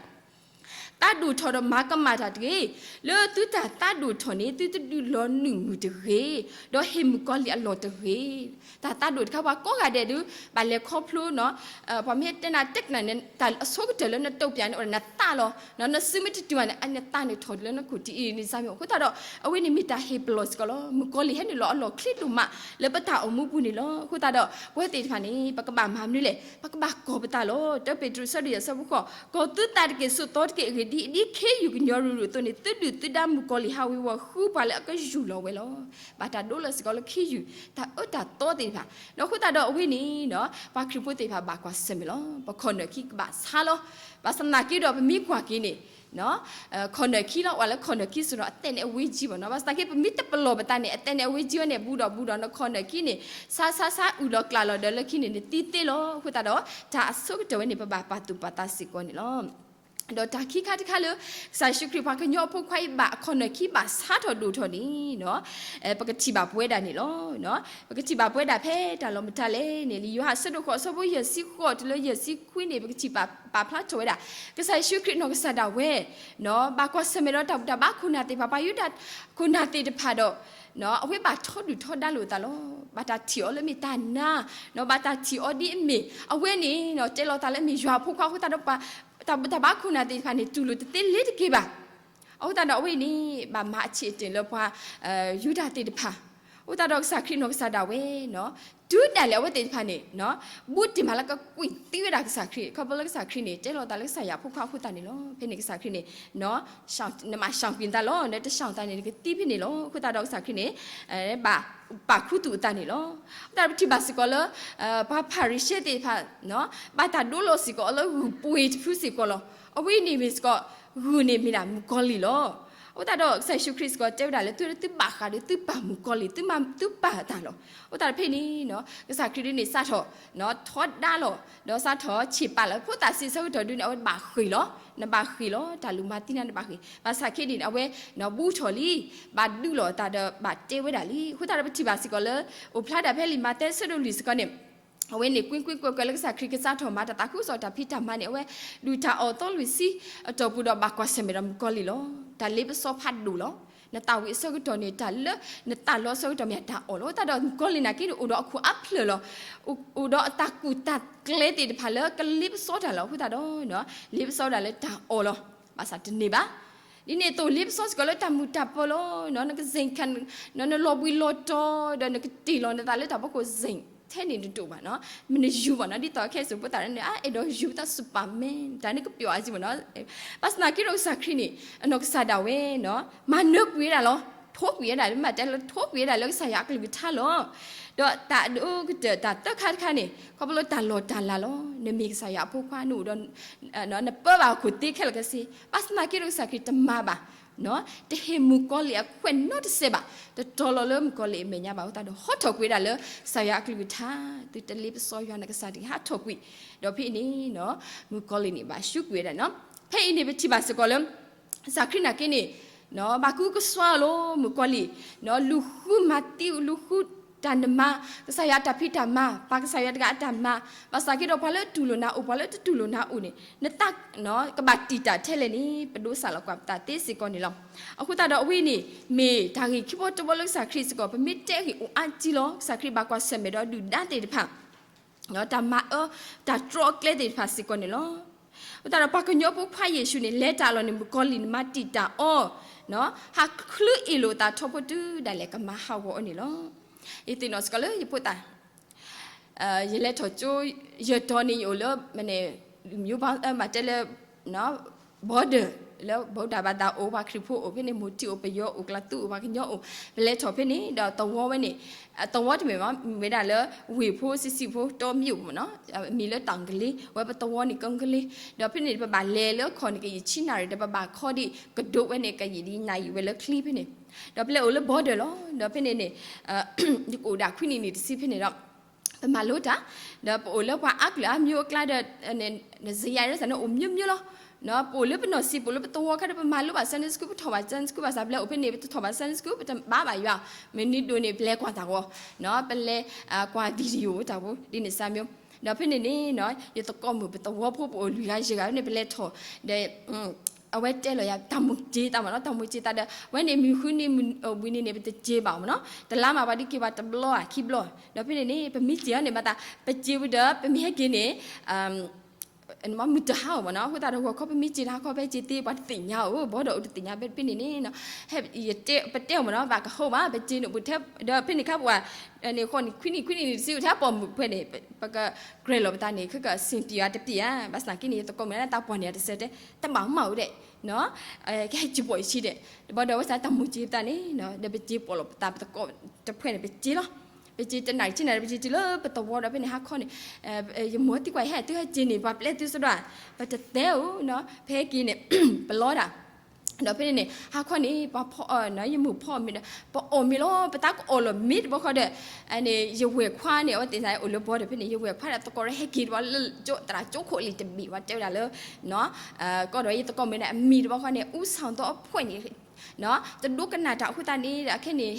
သးဒိၣ်ထီၣ်ဒီးမၤကမၣ်တၢ်တဂ့ၤ. လၢသုတၢ်သးဒိၣ်ထီၣ်န့ၣ် သုတဒုးလီၤနုာ်မုၢ်တဂ့ၤ, ဒီးဟ့ၣ်မုၣ်ကီၤလံၢ်အလီၢ်တဂ့ၤ. တၢ်သးဒိၣ်တခါ ပှၤကိးဂၤဒဲးဒုး ဘၣ်လဲၤခီဖျိနီၤ, ပှၤမ့ၢ်တဲနၤတဲကနၣ်န့ၣ် တၢ်အဆိကတၢၢ်လၢနတိာ်ပၠးန့ၣ် အိၣ်ဒီးနသးလီၤ. နစုမ့ၢ်တတုၤဘၣ်န့ၣ် အနသးန့ၣ်ထီၣ်လၢနခိၣ်တအံၤန့ၣ် စၢ်မ့ၢ်အိၣ် အဃိသတးဒီး အဝဲန့ၣ်မ့ၢ်တၢ်ဟ့ၣ်ပလီၢ်စ့ၢ်ကီးလီၤ. မုၣ်ကီၤလံၢ်ဟဲနုာ်လီၤအလီၢ်ချ့ဒိၣ်မး လၢပတၢ်အိၣ်မူပူၤန့ၣ်လီၤ. အဃိသတးဒီး ပဝဲသ့ၣ်တဖၣ်န့ၣ် ပကဘၣ်မၤမနုၤလဲၣ်, ပကဘၣ်ကီၢ်ပသးလီၤ. တၢပ့းတရူး အဆၢဒိၣ်ယဲၢ် အဆၢဖိဃိး, ကီၢ်သုသးတက့ၢ် ဆိးသီတက့ၢ်. အဂ့ၢ်ဒ်အံၤ, ဒ်ခ့ယုၢ်ကညီရူၤရူၤအသိးန့ၣ် သုဒုၣ်သုဒါမုၣ်ကီၤလံၢ်ဟးဝ့ၤဝီၤဃုပှၤလၢအကယူၢ်လီၤဝဲလီၤ. ဘၣ်တၢ်ဒိလီၤစ့ၢ်ကီးလၢခ့ယုၢ် တၢ်အၢတၢ်သီသ့ၣ်တဖၣ်. ဒီးအဃိသတးဒီးအဝဲန့ၣ် ပှၤခရံာ်ဖိသ့ၣ်တဖၣ်ဘၣ်ကွၢ်ဆၢၣ်မဲာ်လီၤ. ပခီၣ်နၢၣ်ခံကဘၣ်ဆါလီၤ. ဘၣ်ဆၣ်သနာ်က့ဒီး ပမ့ၢ်ကွၢ်က့ၤန့ၣ် ခီၣ်နၢၣ်ခံလီၤ. ပှၤလၢခီၣ်နၢၣ်ခံစ့ၢ်ကီး အသဲၣ်န့ၣ်အဝ့ၤကံဘၣ်နီၤ. ဘၣ်ဆၣ်သနာ်က့ ပမ့ၢ်တပလီၢ်ပသးန့ၣ် အသဲၣ်န့ၣ်အဝ့ၤကံဝဲန့ၣ် ဘူးဒီးဘူးဒီး နခီၣ်နၢၣ်ခံန့ၣ် ဆါဆါဆါ အုၣ်လီၤကျးလီၤဒီးလၢခံန့ၣ် နသံသ့လီၤ. အဃိသတးဒီး တၢ်အဆိကတၢၢ်ဝဲန့ၣ် ပဘၣ်ပာ်သူၣ်ပာ်သးစ့ၢ်ကီးန့ၣ်လီၤ. ဒီးတၢ်ခံခါတခါလၢ ကစၢ်ယ့ၣ်ၡူးခရံာ်ပှၤကညီအဖိခွါအံၤဘၣ် အခီၣ်နၢၣ်ခံဘၣ်ဆါထီၣ်ဒိၣ်ထီၣ်န့ၣ် ပကထံၣ်ဘၣ်ပဝဲဒၣ်န့ၣ်လီၤ. ပကထံၣ်ဘၣ်ပဝဲဒၣ်ဖဲတၢ်လီၢ်မတၤလဲၣ်န့ၣ် လံာ်ယိၤဟၣ်အဆၢဒိၣ်ဃိး အဆၢဖိယဲၢ်ဆံဃိးတုၤလၢယဲၢ်ဆံခွံန့ၣ် ပကထံၣ်ဘၣ်ပာ်ဖျါထီၣ်ဝဲဒၣ် ကစၢ်ယ့ၣ်ၡူးခရံာ်နီၢ်ကစၢ်ဒၣ်ဝဲ ဘၣ်ကွၢ်ဆၢၣ်မဲာ်ဒီးတၢ်ဘူၣ်တၢ်ဘါခိၣ်နၢ်သ့ၣ်တဖၣ် ပှၤယူဒၤခိၣ်နၢ်သ့ၣ်တဖၣ်ဒီး အဝဲဘၣ်ထီဒုၣ်ထီဒါလိာ်အသးလီၤ. ဘၣ်တၢ်ထံၣ်အီၤလၢမ့ၢ်တၢ်နါ, ဘၣ်တၢ်ထံၣ်အီၤဒ်အမ့ၢ် အဝဲန့ၣ် တဲလီၤသးလၢအမ့ၢ်ယွၤအဖိခွါအဃိသတးဒီး တၢ်ဘူၣ်တၢ်ဘါခိၣ်နၢ်သ့ၣ်တဖၣ်န့ၣ် တူၢ်လိာ်တသ့လၢၤတက့ၢ်ဘၣ်. အဃိသတးဒီးအဝဲန့ၣ် ဘၣ်မၤအဆံးအတ့ၢ်လၢပှၤ ယူဒၤသ့ၣ်တဖၣ်, အဃိသတးဒီးကစၢ်ခရံာ်နီၢ်ကစၢ်ဒၣ်ဝဲ တုၤဒၣ်လဲာ်အဝဲသ့ၣ်တဖၣ်န့ၣ် ဘူးတ့ၢ်မးလၢကကွံာ်သံဝဲဒၣ်ကစၢ်ခရံာ် ခီဖျိလၢကစၢ်ခရံာ်န့ၣ် တဲလီၤသးလၢကစၢ်ယွၤအဖိခွါအဃိသတးန့ၣ်လီၤ. ဖဲန့ၣ်ကစၢ်ခရံာ်န့ၣ် နမၤရှောင်ကွံာ်နသးလီၤ, နတရှောင်သးန့ၣ် နကသံဖဲန့ၣ်လီၤ. အဃိသတးဒီးကစၢ်ခရံာ်န့ၣ် ဘၣ်ပာ်ခူသူၣ်အသးန့ၣ်လီၤ. အဃိသတးဒီးပထံၣ်ဘၣ်စ့ၢ်ကီးလၢ ပှၤဖၤရံၤၡဲသ့ၣ်တဖၣ် ဘၣ်တၢ်ဒိလီၤစ့ၢ်ကီးအီၤလၢဂုၢ်ပှ့ၤတဖုစ့ၢ်ကီးလီၤ. အဝဲန့ၣ်မ့ၢ်စ့ၢ်ကီး ဂုၢ်န့ၣ်မ့ၢ်ဒၣ်မုၣ်ကီၤလံၢ်လီၤ. အဃိသတးဒီး ကစၢ်ယ့ၣ်ၡူးခရံာ်စ့ၢ်ကီးတဲဝဲဒၣ်လၢ သုသုဘၣ်ဃးဒီးသုပၢ်မုၣ်ကီၤလံၢ်, သုမၤသုပၢ်တၢ်လီၤ. အဃိသတးဒီးဖဲန့ၣ် ကစၢ်ခရံာ်ဒ်န့ၣ် စးထီၣ်ထီဒါလီၤ, ဒီးစးထီၣ်ဆ့ၣ်ပာ်လီၤဖိသၣ်စ့ၢ်ဆၢကတီၢ်ဒုန့ၣ် အဝဲဘၣ်ဃ့ၢ်လီၤ, နဘၣ်ဃ့ၢ်လီၤ, တၢ်လူၤမၤသံနၤနဘၣ်ဃ့ၢ်, ဘၣ်ဆၣ်ခဲန့ၣ် အဝဲ ဘူးထီၣ်လံ, ဘၣ်ဒုးလိာ်အသးဒီးဘၣ်တဲဝဲဒၣ်လံ. အဃိသတးဒီးပထံၣ်ဘၣ်စ့ၢ်ကီးလၢ အိၣ်ဖျါဒၣ်ဖဲလံာ်မးသဲအဆၢဒိၣ်လွံၢ်စ့ၢ်ကီးန့ၣ် အဝဲန့ၣ် ကွ့ကွ့ကွဲးကွဲးလၢကစၢ်ခရံာ်ကစးထီၣ်မၤတၢ်သးခုကစီၣ်တၢ်ဖံးတၢ်မၤန့ၣ် အဝဲ ဒုၣ်တၢ်အီၣ်သီလွံၢ်ဆံအတီၢ်ပူၤဒီးဘၣ်ကွၢ်ဆၢၣ်မဲာ်ဒီးမုၣ်ကီၤလံၢ်လီၤ. တၢ်လ့ပစီဖးဒိၣ်လီၤ. နသးဝံၣ်အဆၢကတီၢ်န့ၣ် တၢ်လၢနသးလီအဆၢကတီၢ်မ့ၢ်တၢ်အီၣ်လီၤ. အဃိသတးဒီးမုၣ်ကီၤလံၢ်နာ်က့န့ၣ် အိၣ်ဒီးအခိၣ်အဖျၢၣ်လီၤ. အိၣ်ဒီးအတၢ်ကူၣ်တၢ်ကျဲသ့ၣ်တဖၣ်လၢ ကလ့ပစီတၢ်လီၤ. အဃိသတးဒီး လ့ပစီဝဲဒၣ်လၢတၢ်အီၣ်လီၤ. ဘၣ်ဆၣ်တန့ၢ်ဘၣ်. ဒ်န့ၣ်အသိး လ့ပစီစ့ၢ်ကီးလၢတၢ်မုာ်တၢ်ပၢၤလီၤ. နကစ့ၣ်ခါ နလီၤဘှံးလီၤတီၤ ဒီးနကတ့ၢ်လီၤနသးလၢတၢ်ဖီခိၣ်စ့ၣ် ထဲန့ၣ်တဒိၣ်ဘၣ်နီၤ. မ့ၢ်နယူၤဘၣ်နီၤ ဒ်သိးခဲစိၤဖိသၣ်န့ၣ် အအဲၣ်ဒိးယူၤပသး Superman တၢ်န့ၣ်ကပျီၣ်အါစံမ့ၢ်နီၤ. ဘၣ်ဆၣ်သနာ်က့ဒီးကစၢ်ခရံာ်န့ၣ် အနီၢ်ကစၢ်ဒၣ်ဝဲနီၤ မၤနၢၤကွံာ်ဝဲဒၣ်လီၤ. ထိကွံာ်ဝဲဒၣ် မ့ၢ်တဲလၢထိကွံာ်ဝဲဒၣ်လၢကစၢ်ယွၤအကလုၢ်ကထါလီၤ. ဒီးတၢ်အဒိၣ်ကတၢၢ်တၢ်သၢခါတခါန့ၣ် ခီဖျိလၢတၢ်လီၢ်တၢ်လၤလီၤ. နမ့ၢ်ကစၢ်ယွၤအဖိခွါ နအိၣ်ဒီး နပၢဘၣ်အခိၣ်သ့ခဲလၢာ်ခဲဆ့. ဘၣ်ဆၣ်သနာ်က့ဒီးကစၢ်ခရံာ်တမၤဘၣ် တဟ့ၣ်မုၣ်ကီၤလံၢ်အခွဲးနီတစဲးဘၣ်, တတီၤလီၤလၢမုၣ်ကီၤလံၢ်အမဲာ်ညါဘၣ်အဃိသတးဒီး ဟီထီၣ်ကွံာ်ဝဲဒၣ်လၢ ကစၢ်ယွၤအကလုၢ်ကထါ, သုတလ့ပစီယွၤနကစၢ်တဂ့ၤ, ဟးထီၣ်ကွံာ်, ဒီးဖဲအံၤန့ၣ် မုၣ်ကီၤလံၢ်န့ၣ် ဘၣ်ဆူကွံာ်ဝဲဒၣ်နီၤ. ဖဲအံၤန့ၣ် ပထံၣ်ဘၣ်စ့ၢ်ကီးလၢ ကစၢ်ခရံာ်နာ်က့န့ၣ် ဘၣ်ကူကစွါအီၤလီၤ မုၣ်ကီၤလံၢ်, လူၤဃုမၤသံ လူၤဃုတၢ်နမၤ, ကစၢ်ယွၤအတၢ်ဖံးတၢ်မၤ, ပာ်ကစၢ်ယွၤတဂၤအတၢ်မၤ, ဘၣ်ဆၣ်က့ဒီးပှၤလၢတူၢ်လိာ်နၤအိၣ် ပှၤလၢတတူၢ်လိာ်နၤအိၣ်န့ၣ် နသးကဘၣ်တံာ်တာ်ထဲလဲၣ်န့ၣ် ပဒိးစးလီၤကွၢ်ပသးသ့စ့ၢ်ကီးန့ၣ်လီၤ. အဃိသတးဒီးအဝဲန့ၣ် မ့ၢ်တၢ်ဂ့ၢ်ခံဘီတဘီလၢကစၢ်ခရံာ်စ့ၢ်ကီး ပမ့ၢ်တဲဂ့ၢ်အိၣ်အါကံလီၤ. ကစၢ်ခရံာ်ဘၣ်ကွၢ်ဆၢၣ်မဲာ်ဒီးဒုၣ်ဒါသ့ၣ်တဖၣ် တၢ်မၤအၢ တၢ်တြီအကျဲသ့ၣ်တဖၣ်စ့ၢ်ကီးန့ၣ်လီၤ. အဃိသတးဒီးပှၤကညီဖိခွါယ့ၣ်ၡူးန့ၣ် လဲၤတၢ်အလီၢ်န့ၣ် မုၣ်ကီၤလံၢ်န့ၣ် မၤတံာ်တာ်အီၤ, ဟးချုးအ့ၣ်လိာ်သးထီဘိတုၤဒၣ်လဲာ်ကမၤဟးဂီၤအီၤန့ၣ်လီၤ. ယသ့ၣ်နီၣ်စ့ၢ်ကီးလၢယဖိသၣ် ယလဲၤထီၣ်ကၠိ ယတီၤန့ၣ် ယအိၣ်လၢ မ့ၢ်တဲလၢ border လၢ ဗုဒ္ဓဘာသာ အိၣ် ပှၤခရံာ်ဖိအိၣ်ဖဲန့ၣ် မိၢ်ထံအိၣ် ပယီၤအိၣ် ကျးသူအိၣ် ပှၤကညီအိၣ်, ပလဲၤထီၣ်ဖဲန့ၣ် ဒီးသဝီဝဲန့ၣ် သဝီတမ့ၢ်ဘၣ် မ့ၢ်ဝဲဒၣ်လၢ ဝ့ၢ်ဖိဆံးဆံးဖိ တောမြို့ မ့ၢ်နီၤ, မံၤလၢတၢ်အူကလ့, ဝဲပသဝီန့ၣ်ကလ့, ဒီးဖဲန့ၣ် ပဘၣ်လဲၤလၢခီၣ်န့ၣ် ကယံာ်ဆံနၣ်ရံၣ် ဒီးပဘၣ်ခီဒံး ကဒိးဝဲန့ၣ် ကယံာ်ဒံးနၣ်ရံၣ်ဝဲလၢချံဖဲန့ၣ်, ဒီးပလဲၤအိၣ်လၢ border လီၤ. ဒီးဖဲန့ၣ်န့ၣ် ယကအိၣ်ဒၣ်ခွံနံၣ်နံၣ်တဆံဖဲန့ၣ်ဒီး ပမၤလိတၢ်, ဒီးပအိၣ်လၢပှၤအါကလုာ်အါမျိုးအကျါဒီး နစယၤရစၢ်န့ၣ်အိၣ်မျိုးမျိုးလီၤ. ပအိၣ်လၢပနီၢ်စံး ပအိၣ်လၢပသဝီခါဒီး ပမၤလိဘၣ် Sunday school ပထီၣ်ဘၣ် Sunday school ဘၣ်ဆၣ် ပလဲၤအိၣ်ဖဲန့ၣ် ပတထီၣ်ဘၣ် Sunday school ပတဘါဘၣ်ယွၤ, မနုၤဒိၣ်န့ၣ် ပလဲၤကွၢ်တၢ်ဂီၤ, ပလဲၤကွၢ် video တၢ်ဖိ ဒ်န့ၣ်စၢ်မျိုး, ဒီးဖဲန့ၣ်န့ၣ် ယသကိးမုၣ်ပသဝီဖိပအိၣ်လွံၢ်ဂၤယဲၢ်ဂၤဖဲန့ၣ် ပလဲၤထီၣ် ဒီး အဝဲတဲလီၤယၤ တၢ်မိၣ်က့ၤသးမ့ၢ်နီၤ တၢ်မိၣ်က့ၤသးဒီး ဝဲန့ၣ်မုၢ်ဃုနံၤမုၢ်ဝံၤနံၤန့ၣ် ပတက့ၤဘၣ်မ့ၢ်နီၤ တလါမး ပှၤဒုးက့ၤပှၤတဘျီဧါခံဘျီ, ဒီးဖဲန့ၣ်န့ၣ် ပမ့ၢ်က့ၤအီၤန့ၣ် ဘၣ်သး ပက့ၤဝံၤဒီး ပမ့ၢ်ဟဲက့ၤန့ၣ် မုၢ်တဟါဧိၤမ့ၢ်နီၤ အဃိသတးဒီး ဂီၤခီပမ့ၢ်က့ၤတဟါခီ ပဟဲက့ၤသ့ ပှၤတသ့ၣ်ညါဧိၤ ဘီဒီးအိၣ်တသ့ၣ်ညါ ဖဲန့ၣ်န့ၣ် ပတဲအီၤမ့ၢ်နီၤ ဘၣ်ကဟီဘၣ် ပက့ၤန့ၣ်အိၣ်ထဲ ဒီးဖဲန့ၣ်ခါပှၤ န့ၣ်ဃီန့ၣ် ခွံနံၣ်ခွံနံၣ်န့ၣ် တဆံအိၣ်ထဲပိာ်မုၣ်ဖဲန့ၣ် ပကကြၢးလီၤပသးန့ၣ် ခဲကစံးပျံၤအတပျံၤဧါ ဘၣ်ဆၣ်က့န့ၣ် ယသကိးမုၣ်န့ၣ် တၢ်ပှၤန့ၣ် တစဲးတဲ တဘၣ်မၢ်အိၣ်ဒဲး ကဟဲက့ၤပိာ်ယခံဒဲး တဘျီဒီးဝဲစးတၢ်မိၣ်က့ၤပသးန့ၣ် ဒီးပက့ၤပိာ်လီၤပသး ပသကိးတဖုန့ၣ် ပက့ၤလီၤ ပက့ၤတနၣ်ရံၣ်ဆံနၣ်ရံၣ် ပက့ၤတုၤလၢပသဝီဒီးဖဲန့ၣ် ဟါခီန့ၣ် ယမိၢ်သံကွၢ် ဟဲသုဟဲက့ၤန့ၣ် ပှၤပျဲသုစ့ၢ်ဒီး ပတတဲဧိၤနီၤ ပဟဲက့ၤန့ၣ် ပလီတၢ် ဒီးဖဲန့ၣ်န့ၣ် ဟါခီန့ၣ် ပှၤဖီအီၣ်နီၤ ယမိၢ်ဖီအီၣ်မ့ၤဒီး ပအီၣ်မ့ၤလီၤ ပသးကအီၣ်လီၤမ့ၤတဘျီဃီဒီး န့ၣ် ယဝဲၢ်ခွါန့ၣ် အဝဲသ့ၣ်စးအိၣ်လၢဘီဒီးဖဲန့ၣ် ယဝဲၢ်ခွါဒီးသကိးဒီးဟဲက့ၤတဘျီလၢ သရၣ်ကၠိခိၣ်လံာ်တဘ့ၣ် ပှၤတဲဝဲဒၣ်လၢ ကီၢ်ဒီးယသကိးမ့ၢ်န့ၣ် အမံၤတဘျီဃီန့ၣ် ဦးဆောင်သောအဖွဲ့န့ၣ် တဒိကနၣ်တၢ်အဃိသတးန့ၣ် အခဲန့ၣ်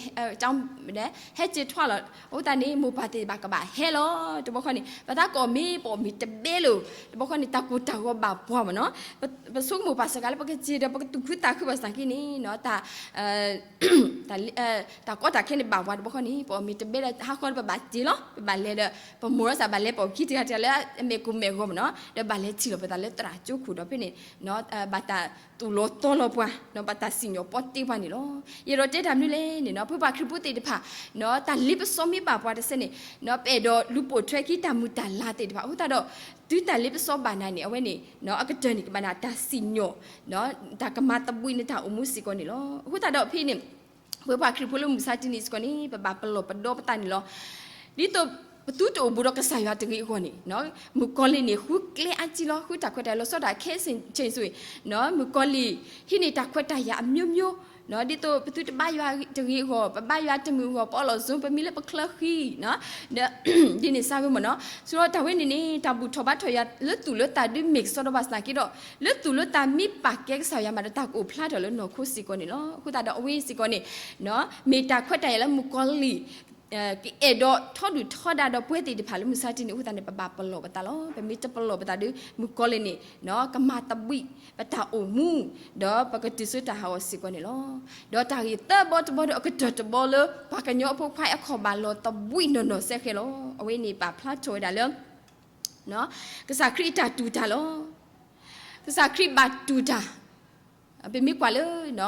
ဟဲက့ၤထွါလီၤ အဃိသတးန့ၣ် မိၢ်ပၢ်သ့ၣ်တဖၣ်ကဘၣ်ဟဲလီၤ တဘျီဃီန့ၣ် ပသးကအီၣ်မ့ၤ ပအီၣ်မ့ၤတဘဲလၢၤ တဘျီဃီန့ၣ် တၢ်ကိၢ်တၢ်ဂီၤဘၣ်ပှၤမ့ၢ်နီၤ ပဆိကမိၣ်ပှၤစှၤဂၤလၢပကစ့ဒီး ပကသူၣ်ခုသးခုဘၣ်ဆၣ်က့န့ၣ် တၢ် တၢ်ကီတၢ်ခဲန့ၣ်ဘၣ်ပှၤတဘျီဃီန့ၣ် ပအီၣ်မ့ၤတဘဲဒီးဟးဃီဒီးပဘၣ်စ့လီၤ ပဘၣ်လဲၤဒီး ပမိၢ်ဒီးစးဘၣ်လဲၤပိာ်ခံတဂၤတဂၤလၢအမဲာ်ကိၢ်မဲာ်ဂီၤမ့ၢ်နီၤ ဒီးဘၣ်လဲၤထံၣ်လီၤပသးလၢသရၣ်ကၠိခိၣ်ဒီးဖဲန့ၣ် ဘၣ်တၢ်သူၣ်လီၤသီလီၤပှၤ ဘၣ်တၢ်စံၣ်ညီၣ်ပီတ့ပှၤန့ၣ်လီၤ. ယအဲၣ်ဒိးတဲတၢ်မနုၤလဲၣ်န့ၣ်နီၤ ဖုပှၤခရံာ်ဖိသ့ၣ်တဖၣ် တၢ်လ့ပစီမ့ၢ်ဘၣ်ပှၤတစဲးန့ၣ် ပအဲၣ်ဒိးလူၤပိာ်ထွဲခံတၢ်မုာ်တၢ်လၤသ့ၣ်တဖၣ် အဃိသတးဒီး တုၤတၢ်လ့ပစီဘၣ်နၤန့ၣ် အဝဲန့ၣ် အကတၢၢ်န့ၣ် ကဘၣ်နၤတၢ်စံၣ်ညီၣ် တၢ်ကမၤသဘှံးနတၢ်အိၣ်မူစ့ၢ်ကီးန့ၣ်လီၤ. အဃိသတးဒီးဖဲန့ၣ် ပှၤခရံာ်ဖိလၢမုၢ်မဆါတနံၤစ့ၢ်ကီးန့ၣ် ပဘၣ်ပလီၢ်ပဒီပသးန့ၣ်လီၤ. ဒ်သိးပသုတအိၣ်ဘူးဒီးကစၢ်ယွၤတဂ့ၤအဂီၢ်န့ၣ် မုၣ်ကီၤလံၢ်န့ၣ် ဃုကျဲအါကံလီၤ ဃုတၢ်ခွဲးတၢ်ယာ်လီၤဆီဒၣ်ခဲဆ့ၣ်ဆ့ၣ်ဆိၣ်အံၤ မုၣ်ကီၤလံၢ် ဟံးန့ၢ်တၢ်ခွဲးတၢ်ယာ်အမျိုးမျိုး ဒ်သိးပသုတဘါယွၤတဂ့ၤအဂီၢ်, ပဘါယွၤတမုာ်အဂီၢ်, ပအီၣ်လီၤ Zoom, ပမံလၢပချၢဃံ, ဒ်န့ၣ်စ့ၢ်ကီးမ့ၢ်နီၤ. ဆိဒီးတၢ်ဝဲန့ၣ်န့ၣ် တၢ်ဘူၣ်ထီၣ်ဘါထီၣ်ယွၤလၢသူၣ်လၢသးဒုး မ့ၢ်ကစီဒီဘၣ်ဆၣ်သနာ်က့ဒီး, လၢသူၣ်လၢသးမ့ၢ်ပာ်ကဲကစၢ်ယွၤမးဒီး တၢ်ကအိၣ်ဖျါထီၣ်လၢနီၢ်ခိစ့ၢ်ကီးန့ၣ်လီၤ. အဃိသတးဒီးအဝဲစ့ၢ်ကီးန့ၣ် မ့ၢ်တၢ်ခွဲးတၢ်ယာ်လၢမုၣ်ကီၤလံၢ် ကအဲၣ်ဒိးထီဒုၣ်ထီဒါဒီးပှၤသ့ၣ်တဖၣ်လၢမုၢ်ဆါတနံၤအဃိသတးန့ၣ် ပဘၣ်ပလီၢ်ပသးလီၤ. ပမ့ၢ်တပလီၢ်ပသးဒီး မုၣ်ကီၤလံၢ်န့ၣ် ကမၤသဘှံးပတၢ်အိၣ်မူ, ဒီးပကတုၤဆူတၢ်ဟးဂီၤစ့ၢ်ကီးန့ၣ်လီၤ. ဒီးတၢ်ဂ့ၢ်သၢဘီတဘီဒီးအကတၢၢ်တဘီလၢ ပှၤကညီအဖိခွါအံၤအခီၣ်ဘၣ်လီၤသဘှံးနီၢ်နီၢ်စဲဃဲလီၤ. အဝဲန့ၣ်ပာ်ဖျါထီၣ်ဝဲဒၣ်လၢ ကစၢ်ခရံာ်အတၢ်တူၢ်တၢ်လီၤ. ကစၢ်ခရံာ်ဘၣ်တူၢ်တၢ်, ပမ့ၢ်ကွၢ်လၢ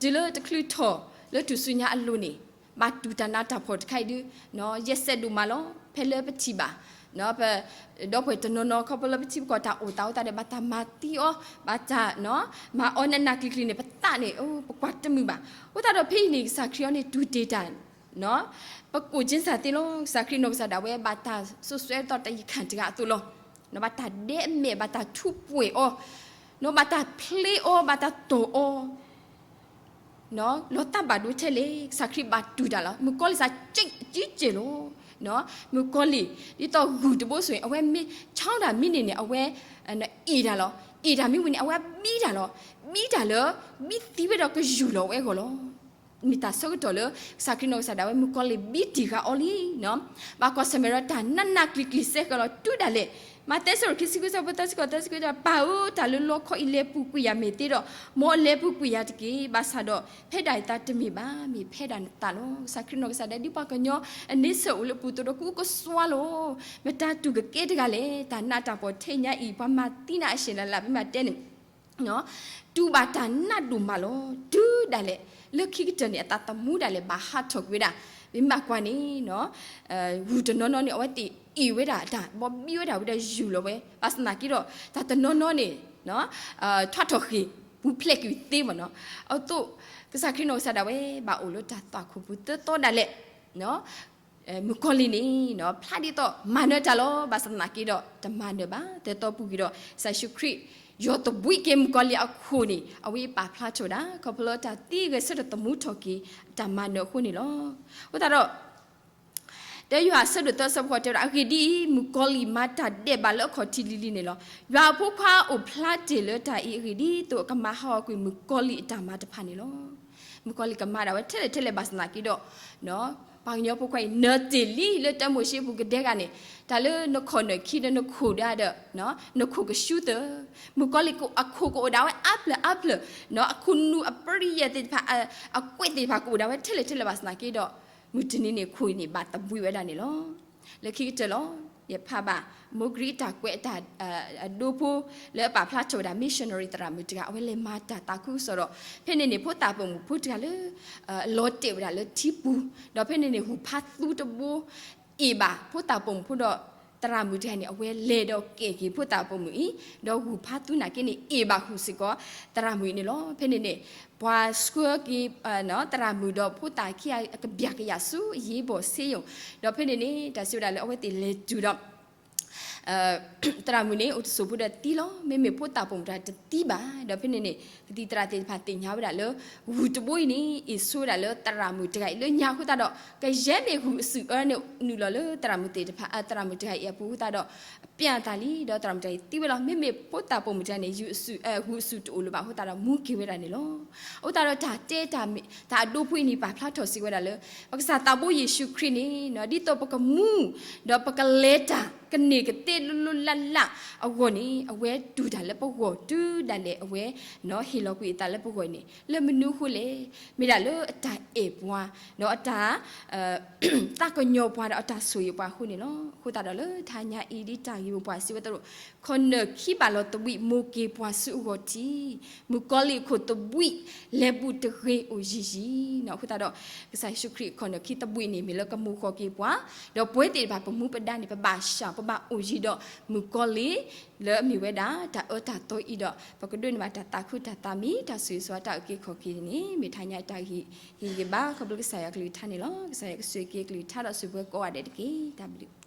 တုၤလၢတချုးထီၣ်လၢထူၣ်စုညါအလိၤန့ၣ်, ဘၣ်တူၢ်တၢ်နးတၢ်ဖှီၣ်တခါအံၤဒုး ယဲၢ်စဲးဒိၣ်မးလီၤ. ဖဲလၢပထံၣ်ဘၣ် ပဒီပုၢ်ဝဲၢ်တနီၤနီၤ ခီဖျိလၢပထံပကီၢ်တၢ်အိၣ်သးအဃိသတးဒီး ဘၣ်တၢ်မၤသံအီၤ, ဘၣ်တၢ် မၤအီၤနးနးကျံၤကျံၤန့ၣ် ပသးန့ၣ် ပကွၢ်တမုာ်ဘၣ်. အဃိသတးဒီးဖဲအံၤန့ၣ် ကစၢ်ခရံာ်အံၤန့ၣ် တူၢ်တ့ၢ်တၢ် ပကိၣ်က့စၢ်သ့လီၤ. ကစၢ်ခရံာ်နီၢ်ကစၢ်ဒၣ်ဝဲ ဘၣ်တၢ်စိၤဆှဲသီးတယံၤခါတဂၤအသိးလီၤ. ဘၣ်တၢ်ဒဲးမဲာ် ဘၣ်တၢ်ထူးပှဲၤအီၤ, ဘၣ်တၢ်ဖျ့အီၤ ဘၣ်တၢ်တီၢ်အီၤ လီၤသးဘၣ်ဒိထဲလဲၣ်, ကစၢ်ခရံာ်ဘၣ်တူၢ်တၢ်လီၤ. မုၣ်ကီၤလံၢ်စ့ၢ်ကီးကဲလီၤ. မုၣ်ကီၤလံၢ် ဒ်သိးဂုၢ်တဘိစ့ၢ်ကီး အဝဲမ့ၢ်ဆီတၢ်မ့ၢ်န့ၢ်န့ၣ် အဝဲအ့ၣ်တၢ်လီၤ. အ့ၣ်တၢ်မ့ၢ်ဝံၤန့ၣ် အဝဲဘံတၢ်လီၤ. ဘံတၢ်လၢ ဘံသံဝဲဒီးကယူၢ်လီၤဝဲအဂီၢ်လီၤ. မ့ၢ်တၢ်ဆၢကတီၢ်လၢ ကစၢ်ခရံာ်နီၢ်ကစၢ်ဒၣ်ဝဲ မုၣ်ကီၤလံၢ်ဘံတ့ၢ်ဃာ်အီၤလံ. ဘၣ်ကွၢ်ဆၢၣ်မဲာ်ဒီးတၢ်နးနးကျံၤကျံၤစဲဃဲလီၤ တုၤဒၣ်လဲာ်. မးသဲ ဆၢဒိၣ်ခံဆံဃုဆၢဖိသၢဆံဃိးသၢဆံဃုဒီး ပၢ်ဧၢ, တၢ်လၢလီခီအံၤလဲၤပူၤကွံာ်ယၤမ့ၢ်သ့ဒီး, မ်အလဲၤပူၤကွံာ်ယၤတက့ၢ်. ဘၣ်ဆၣ်ဒီး ဖဲဒၣ်အသးတမ့ၢ်ဘၣ်, မ့ၢ်ဖဲဒၣ်နသးလီၤ. ကစၢ်ခရံာ်နီၢ်ကစၢ်ဒၣ်ဝဲ ဒ်ပှၤကညီ အန့ဆၢၣ်အိၣ်လၢပူၤသိးဒီး ကူကစွါလီၤ. မတၤတူၢ်ကကဲတဂၤလဲၣ်. တၢ်နးတၢ်ဖှီၣ်ထဲညါအံၤ ပှၤမၤသံနၤအရှဲၣ်လၢ်လၢ် ပမ့ၢ်တဲန့ၣ် တူၢ်ဘၣ်တၢ်နးဒိၣ်မးလီၤ. တုၤဒၣ်လဲာ် လၢခံကတၢၢ်န့ၣ် အသးသမူဒၣ်လဲာ်ဘၣ်ဟးထီၣ်ကွံာ်ဝဲဒၣ်. ပမ့ၢ်ဘၣ်ကွၢ်န့ၣ် ဂုၢ်တနီၤနီၤန့ၣ် အဝဲသ့ၣ်အ့ၣ်ဝဲဒၣ်တၢ် ဘီဘံဝဲဒၣ်ဝံၤဒီးယူၢ်လီၤဝဲ. ဘၣ်ဆၣ်သနာ်က့ဒီး တၢ်တနီၤနီၤန့ၣ် ထွးထီၣ်ဃ့ၢ်ပူၤဖျဲးကွံာ်သ့မ့ၢ်နီၤ. အသိး ကစၢ်ခရံာ်နီၢ်ကစၢ်ဒၣ်ဝဲ ဘၣ်အိၣ်လၢတၢ်သွၣ်ခိၣ်ပူၤသၢသီဒၣ်လဲာ် မုၣ်ကီၤလံၢ်န့ၣ် ဖျါဒ်သိးမၤနၢၤတၢ်လီၤ. ဘၣ်ဆၣ်သနာ်က့ဒီး တမၤနၢၤဘၣ်. သၢသီပူၤကွံာ်ဒီး ကစၢ်ယ့ၣ်ၡူးခရံာ် ယီၢ်သဘှံးက့ၤမုၣ်ကီၤလံၢ်အခိၣ်န့ၣ် အဝဲပာ်ဖျါထီၣ်ဝဲဒၣ် ခီဖျိလၢတၢ်သံဂဲၤဆၢထၢၣ်သမူထီၣ်က့ၤ တၢ်မၤနၢၤအဃိန့ၣ်လီၤ. အဃိသတးဒီး တၢယိၤဟၣ်ဆၢဒိၣ်သၢဆၢဖိဃိးတဲဝဲဒၣ် အဂ့ၢ်ဒ်အံၤ, မုၣ်ကီၤလံၢ်မၤတၢ်ဒဲးဘးလၢအခီၣ်ထံးလံၤလံၤန့ၣ်လီၤ. ယွၤအဖိခွါအိၣ်ဖျါတ့ၢ်လၢတၢ်အံၤအဂ့ၢ် ဒ်သိးအကမၤဟးဂီၤကွံာ်မုၣ်ကီၤလံၢ်အတၢ်မၤတဖၣ်န့ၣ်လီၤ. မုၣ်ကီၤလံၢ်ကမၤဒၣ်ဝဲထဲလဲၣ်ထဲလဲၣ်ဘၣ်ဆၣ်သနာ်က့ဒီး ပှၤကညီဖိခွါအံၤ နၢၤတ့ၢ်လံလၢတၢမိၤၡ့အပူၤကဒဲဂၤန့ၣ်, တၢ်လၢနခီၣ်နၢၣ်ခံဒီးနခိၣ်ဒၣ်ဒီး နခိၣ်ကဆူသၢ, မုၣ်ကီၤလံၢ်အခိၣ်ကအိၣ်ဒၣ်ဝဲအါဖျၢၣ်အါဖျၢၣ်, အခိၣ်နူာ်အပြံယဲၢ်သ့ၣ်တဖၣ် အကွဲးသ့ၣ်တဖၣ်ကအိၣ်ဒၣ်ဝဲထဲလဲၣ်ထဲလဲၣ်ဘၣ်ဆၣ်သနာ်က့ဒီး မုၢ်တနံၤန့ၣ်ခိၣ်အံၤန့ၣ် ဘၣ်သဘှံးဝဲဒၣ်န့ၣ်လီၤ. လၢခံကတၢၢ်လီၤ. ယဖးဘၣ် မိၢ်ကရံးတၢ်ကွဲးတၢ် အဒိဖိ လၢအပာ်ဖျါထီၣ်ဝဲဒၣ် missionary သရၣ်မုၣ်တဂၤ အဝဲလဲၤမၤတၢ်သးခုကစီၣ်ဒီး ဖဲန့ၣ်န့ၣ် ဖိသၣ်ပိာ်မုၣ်ဖိတဂၤလၢ လီၤတဲာ်ဝဲဒၣ်လၢထံပူၤ, ဒီးဖဲန့ၣ်န့ၣ် ဂုၢ်ဖးသူတဘိ အ့ၣ်ဘၣ်ဖိသၣ်ပိာ်မုၣ်ဖိဒီး သရၣ်မုၣ်တဂၤန့ၣ် အဝဲလဲၤဒီးကဲၣ်က့ၤဖိသၣ်ပိာ်မုၣ်အံၤ, ဒီးဂုၢ်ဖးသူနာ်က့န့ၣ် အ့ၣ်ဘၣ်ဃုာ်စ့ၢ်ကီး သရၣ်မုၣ်အံၤန့ၣ်လီၤ. ဖဲန့ၣ်န့ၣ် ပှၤဆှၢက့ၤ သရၣ်မုၣ်ဒီးဖိသၣ်ခံဂၤအကဘျၢ်ကယာ်ဆူ အရေးပေါ်ဆေးရုံ, ဒီးဖဲန့ၣ်န့ၣ် တၢ်စံးဝဲဒၣ်လၢအဝဲသ့ၣ်လဲၤတုၤဒီး သရၣ်မုၣ်န့ၣ် အိၣ်တစိၢ်ဖိဒီးသံလီၤ. မ့မ့ၢ်ဖိသၣ်ပိာ်မုၣ်တဂၤတသံဘၣ်. ဒီးဖဲန့ၣ်န့ၣ် ကသံၣ်သရၣ်သ့ၣ်တဖၣ်သ့ၣ်ညါဝဲဒၣ်လၢ ဂုၢ်တဘိအံၤန့ၣ် အ့ၣ်ဆိဝဲဒၣ်လၢသရၣ်မုၣ်တဂၤအံၤလၢညါအဃိသတးဒီး ကယဲၢ်မ့ၢ်ဂုၢ်အစုၣ်အၢန့ၣ် နုာ်လီၤလၢသရၣ်မုၣ်သ့ၣ်တဖၣ် သရၣ်မုၣ်တဂၤအံၤအပူၤအဃိသတးဒီး ပျၢ်အသးလံ ဒီးသရၣ်မုၣ်တဂၤအံၤသံဝဲလီၤ. မ့မ့ၢ်ဖိသၣ်ပိာ်မုၣ်တဂၤန့ၣ် ဂုၢ်အစုၣ်တအိၣ်လၢၤဘၣ်အဃိသတးဒီး မူက့ၤဝဲဒၣ်န့ၣ်လီၤ. အဃိသတးဒီးတၢ်တဲတၢ်မ့ၢ် တၢ်အဒိဖိအံၤန့ၣ် ပာ်ဖျါထီၣ်စံးဝဲဒၣ်လၢ ပကစၢ်သးဘိယ့ၣ်ၡူးခရံာ်န့ၣ် ဒ်သိးပကမူ ဒီးပကလဲၤတၢ် ကန့ၢ်ကသ့လိလိလးလးအဂီၢ်န့ၣ် အဝဲတူၢ်တၢ်လၢပဂီၢ် တုၤဒၣ်လဲာ်အဝဲ ဟ့ၣ်လီၤကွံာ်အသးလၢပဂီၢ်န့ၣ် လၢမနုၤအဃိလဲၣ်. မ့ၢ်ဒၣ်လၢအတၢ်အဲၣ်ပှၤ ဒီးအတၢ် သးကညီၤပှၤဒီးအတၢ်ဆိၣ်ဂ့ၤပှၤအဃိန့ၣ်လီၤ. အဃိသတးဒီးလၢတဟါညါအံၤဒ်တၢ်ဂ့ၢ်မိၢ်ပှၢ်စံးဝဲသရိာ် ခီၣ်နၢၣ်ခံဘၣ်လီၤသဘှံး မိၢ်က့ၤပှၤဆူအဂီၢ်ထံး, မုၣ်ကီၤလံၢ်အခိၣ်သဘှံး လဲၤဘူးတဂ့ၤအိၣ်ယံၤယံၤန့ၣ်. အဃိသတးဒီး ကစၢ်ယ့ၣ်ၡူးခရံာ်အခီၣ်နၢၣ်ခံသဘှံးန့ၣ် မ့ၢ်လၢကမိၢ်ဃီၤက့ၤပှၤ, ဒီးပဝဲသ့ၣ်တဖၣ်ပမူပဒါန့ၣ် ပဘၣ်ဆၣ် ပဘၣ်အိၣ်ယံၤဒီးမုၣ်ကီၤလံၢ် လၢအမ့ၢ်ဝဲဒၣ် တၢ်အၢတၢ်သီအံၤဒီး ပကဒိးန့ၢ်ဘၣ်တၢ်သးခုတၢ်သးမံ တၢ်ဆိၣ်ဂ့ၤဆိၣ်ဝါတၢ်အုၣ်က့ၤခီၣ်က့ၤန့ၣ် မ့ၢ်တဟါညါအတၢ်ဟ့ၣ်ဂံၢ်ဟ့ၣ်ဘါ ခီဖျိကစၢ်ယွၤကလုၢ်ကထါန့ၣ်လီၤ. ကစၢ်ယွၤကဆိၣ်ဂ့ၤက့ၤကလုၢ်ကထါဒီးဆိၣ်ပှဲၤကိးဂၤဒဲးတက့ၢ်. တၢ်ဘျုး